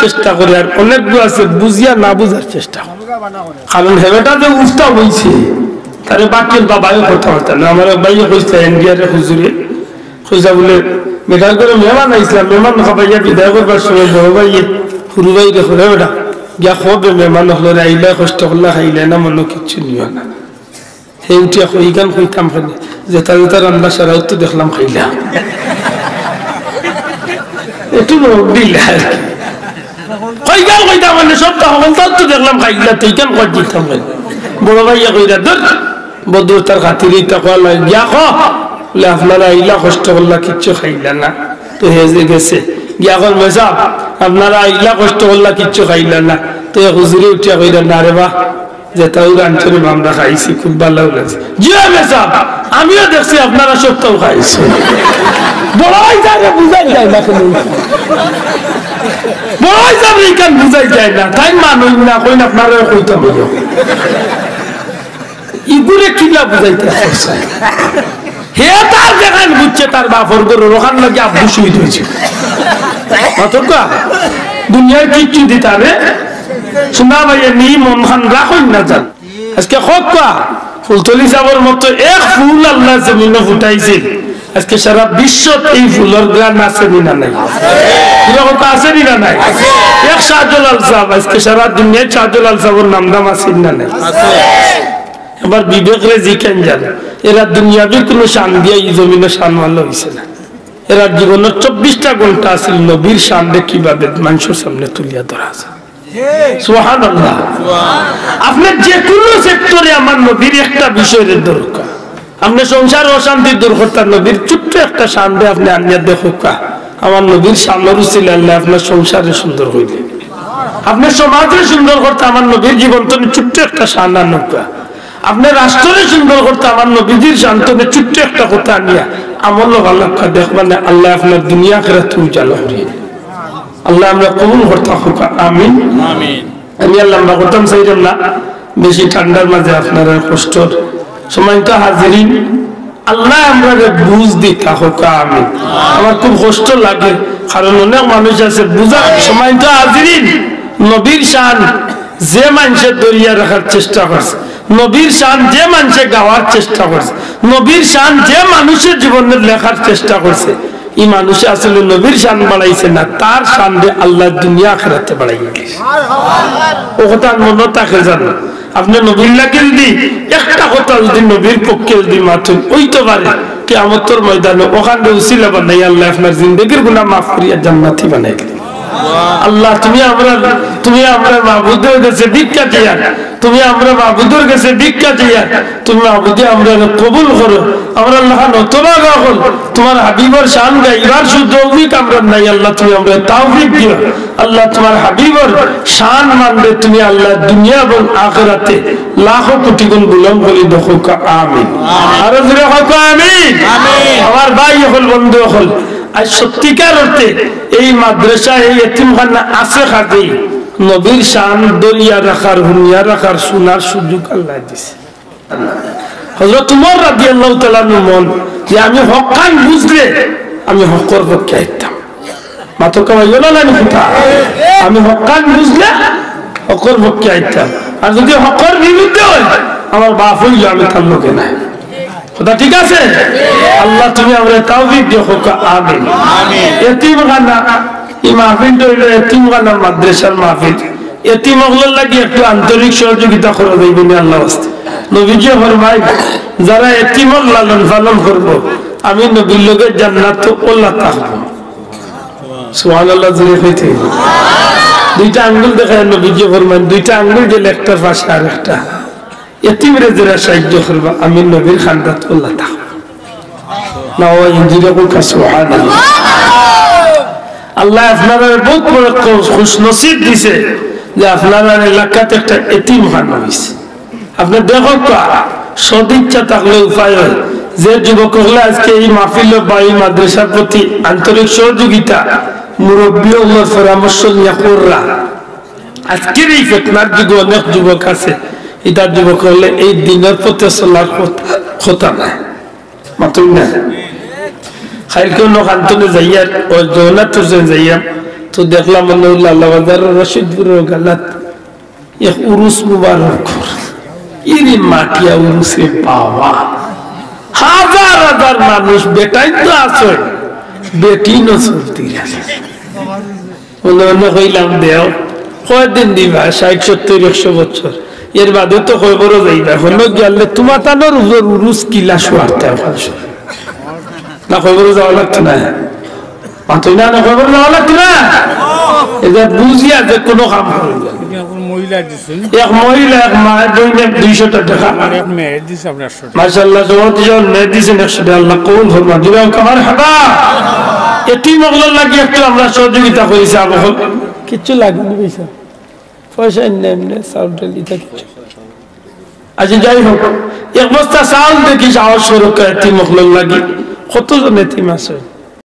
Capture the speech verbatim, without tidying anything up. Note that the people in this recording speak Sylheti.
চেষ্টা করে, আর অনেকগু আছে বুঝিয়া না বুঝার চেষ্টা করে। কারণ হে বেটা যে উস্তাদ অইছে, তারে বাকির বাবায়ও কথা বার্তা না। আমার এক ভাইয়ে কইছে, এনবিআর হুজুরে, কইছা বুলে, বেটার ঘরো মেহমান আইছলা, মেহমান খাবাইয়া বিদায় করবার সময় বড় ভাইয়ে হুরু ভাইরে কয়, বেটা, গিয়া কও বে মেহমান অকলরে, আইলা কষ্ট করলা, খাইলা না, মনো কিচ্ছু নিও না। হে উঠিয়া কয়, ইখান কইতাম কেনে, যেতা যেতা রান্দা সারাউ তো দেখলাম খাইলা। একটু রোগ দিলা আর কি। কয় ইখান কইতাম কেনে, সবতা হকলতাউ তো দেখলাম খাইলা, তে ইখান কই দিতাম কেনে। বড় ভাইয়ে কইরা, ধুর, বদরুর তার খাতিরে ইতা কওয়া লাগে, গিয়া কও, বুলে, আপনারা আইলা কষ্ট করলা, কিচ্ছু খাইলা না, তো হে যে গেছে, গিয়া কও, মেসাব, আপনারা আইলা কষ্ট করলা, কিচ্ছু খাইলা না, তো হে হুজুরে উঠিয়া কইরা, না রে বা, যেতাউ রানছইন আমরা খাইছি, খুব ভালা লাগছে। জি অয় মেসাব, আমিও দেখছি আপনারা সবতাউ খাইছো। বড় ভাইসাবরে বুঝাই যায় না কেনে? বড় ভাইসাবরে ইখান বুঝাই যায় না, তাইন মানইন না, কইন আপনারারে কইতাম অইলো। ইগুরে কিলা বুঝাইতা চাইরা? হে তার যেখান বুঝছে, তার বাপর ঘরর অখান লাগি আব্বু শহীদ অইছে। অতকা দুনিয়ার কিচ্ছু দিতারে শোনা ভাইয়ে নি মন খান রাখইন না জান। আজকে কউক্কা, ফুলতলি সাবর মতো এক ফুল আল্লায় জমিনো ফুটাইছিল। আজকে সারা বিশ্বত এই ফুলর ঘ্রাণ আছে নি না নাই? কিরকম আছে নি না নাই? এক শাহজালাল সাব, আজকে সারা দুনিয়াত শাহজালাল সাবর নাম দাম আছে নি না নাই? এবার বিবেকরে জিকাইন জান, এরা দুনিয়াবি কুনু শান দিয়া ই জমিনো শানওয়ালা অইছে না। এরার জীবনর চব্বিশটা ঘন্টা আছিল নবীর শানরে কিভাবে মানষর সামনে তুলিয়া ধরা যায়। সুবহানাল্লাহ। আপনে যে কুনু সেক্টরে আমার নবীর একটা বিষয়রে দরকার। আপনে সংসার অশান্তি দূর করতা, নবীর ছোট্ট একটা শানরে আপনে আনিয়া দেখউক্কা। আমার নবীর শানর উছিলায় আল্লায় আপনার সংসাররে সুন্দর করিলে। আপনে সমাজরে সুন্দর করতা, আমার নবীর জীবন তনে ছোট্ট একটা শান আনউক্কা। আপনে রাষ্ট্ররে সুন্দর করতা, আমার নবীজির শান তনে ছোট্ট একটা কথা আনিয়া আমল লাগাউক্কা, দেখবা নে আল্লায় আপনার দুনিয়া আখিরাত উজালা করিয়া। আল্লায় আমরারে কবুল করতা কউক্কা, আমিন। আমিন। আমি আর লম্বা করতাম চাইরাম না, বেশি ঠান্ডার মাঝে আপনারার কষ্টর। সম্মানিত হাজিরিন, আল্লায় আমরারে বুঝ দিতা কউক্কা, আমিন। আমার খুব কষ্ট লাগে, কারণ অনেক মানুষ আছে বুঝা। সম্মানিত হাজিরিন, নবীর শান যে মানষে ধরিয়া রাখার চেষ্টা করছে, নবীর শান যে মানষে গাওয়ার চেষ্টা করছে, নবীর শান যে মানষে জীবনে লেখার চেষ্টা করছে, ই মানষে আসলে নবীর শান বাড়াইছে না, তার শানরে আল্লায় দুনিয়া আখিরাতে বাড়াইয়া দিছে। অউ কথা মনো থাকে জানো। আপনে নবীর লাগি যুদি একটা কথা যুদি নবীর পক্ষে যুদি মাতইন, অইতো পারে কিয়ামতর ময়দানে অখানরে উছিলা বানাইয়া আল্লায় আপনার জিন্দেগির গুনা মাফ করিয়া জান্নাতি বানাই দিবা। আল্লাহ, তুমি আমরার, তুমি আমরার মাবুদর গেছে ভিক্ষা চাইয়ার, তুমি আমরার মাবুদর গেছে ভিক্ষা চাইয়ার, তুমি মাবুদে আমরারে কবুল করো। আমরার লাখান হতভাগা অকল, তুমার হাবিবর শান গাইবার সুযোগ আমরার নাই। আল্লাহ, তুমি আমরারে তৌফিক দিও। আল্লাহ, তুমার হাবিবর শান মানরে তুমি আল্লাহ দুনিয়া এবং আখিরাতে লাখো কোটি গুণ বুলন্দ করি দেও কউক্কা, আমিন। আরো জোরে কউক্কা, আমিন। আমিন। আমার ভাই অকল, বন্ধু অকল, আইজ সত্যিকার অর্থে এই মাদ্রাসা, এই এতিমখানা আছে কাজেই নবীর শান ধরিয়া রাখার, হুনিয়া রাখার, শুনার সুযোগ আল্লায় দিছে। হযরত উমর রাদিয়াল্লাহু তাআলা আনহু মন যে আমি হকখান বুঝলে আমি হকর পক্ষে আইতাম। মাতউক্কা ভাই, অলা নানি কথা? আমি হকখান বুঝলে হকর পক্ষে আইতাম, আর যুদি হকর বিরুদ্ধে অয়, আমার বাপ অইলেও আমি তার লগে নাই। কথা ঠিক আছে? আল্লাহ, তুমি আমরারে তৌফিক দিও কউক্কা, আমিন। আমিন। এতিমখানা, ই মাহফিলটা অইলো এতিমখানা মাদ্রাসার মাহফিল। এতিম অকলর লাগি একটু আন্তরিক সহযোগিতা করা যাইবো নি আল্লাহর ওয়াস্তে? নবীজিয়ে ফরমাইন, যারা এতিমর লালন পালন করবো, আমি নবীর লগে জান্নাতো অলা থাকবো। সুবহানাল্লাহ, জোরে কইতে অইবো। দুইটা আঙ্গুল দেখাইয়া নবীজিয়ে ফরমাইন, দুইটা আঙ্গুল যে একটার পাশে আরেকটা। এতিমরে যেরা সাহায্য করবা, আমি নবীর খান্দাত অলা থাকবো। না, ও ইঞ্জিরে কউক্কা সুবহানাল্লাহ। আল্লায় আপনারারে বউত বড় খু-, খুশনসিব দিছে যে আপনারার এলাকাত একটা এতিমখানা অইছে। আপনে দেখউক্কা, সদিচ্ছা থাকলে উপায় অয়। যে যুবক অকলে আজকে এই মাহফিল বা এই মাদ্রাসার প্রতি আন্তরিক সহযোগিতা, মুরব্বি অকলর পরামর্শ নিয়া কররা, আজকের এই ফিতনার যুগে অনেক যুবক আছে, ইতা যুবক অকলে এই দ্বীনর পথে চলার কথা, কথা নায়। মাতইন না। কাইলকে অনো কান্তনে যাইয়ার, ও জগন্নাথ হোসেন যাইয়ার, তো দেখলাম মনে হইল আল্লাহ বাজার রশিদপুরের গালাত এক উরুস মুবারক। ইরে মাটিয়া উরুসে বাবা, হাজার হাজার মানুষ, বেটাইন তো আছে, বেটিনও চলতি আছে। মনে মনে কইলাম, "দেও, কয়দিন দিবা? ষাট, সত্তর, একশো বছর। এর বাদে তো কবরও যাইবা।" হলো গিয়ালে তোমার তানোর উপর উরুস কিলা শুয়ারতে এখন শুরু। না, কবরও যাওয়া লাগতো না। মাতই না, না, কবরও যাওয়া লাগতো না। এটা বুঝিয়া যে কোনো কাম করে। এখন মহিলা দিছেন। এক মহিলা, এক মা, দুই মেয়ে, দুইশো টাকা। আর এক মেয়ে দিছে আপনার একশো টাকা। মাশাআল্লাহ, সভাপতি সাহেব মেয়ে দিছেন একশো টাকা। আল্লাহ কবুল ফরমা। দিবা ওকে মারহাবা। এতিম অকলর লাগি একটু আমরা সহযোগিতা করি, সাহেব অকল। কিচ্ছু লাগেনি পয়সা। পয়সা এমনি এমনি, চাউল ডাল ইতা কিচ্ছু। আচ্ছা, যাই হোক, এক বস্তা চাউল দেখি সাহস করুক এতিম অকলর লাগি। কতজন এতিম আছে?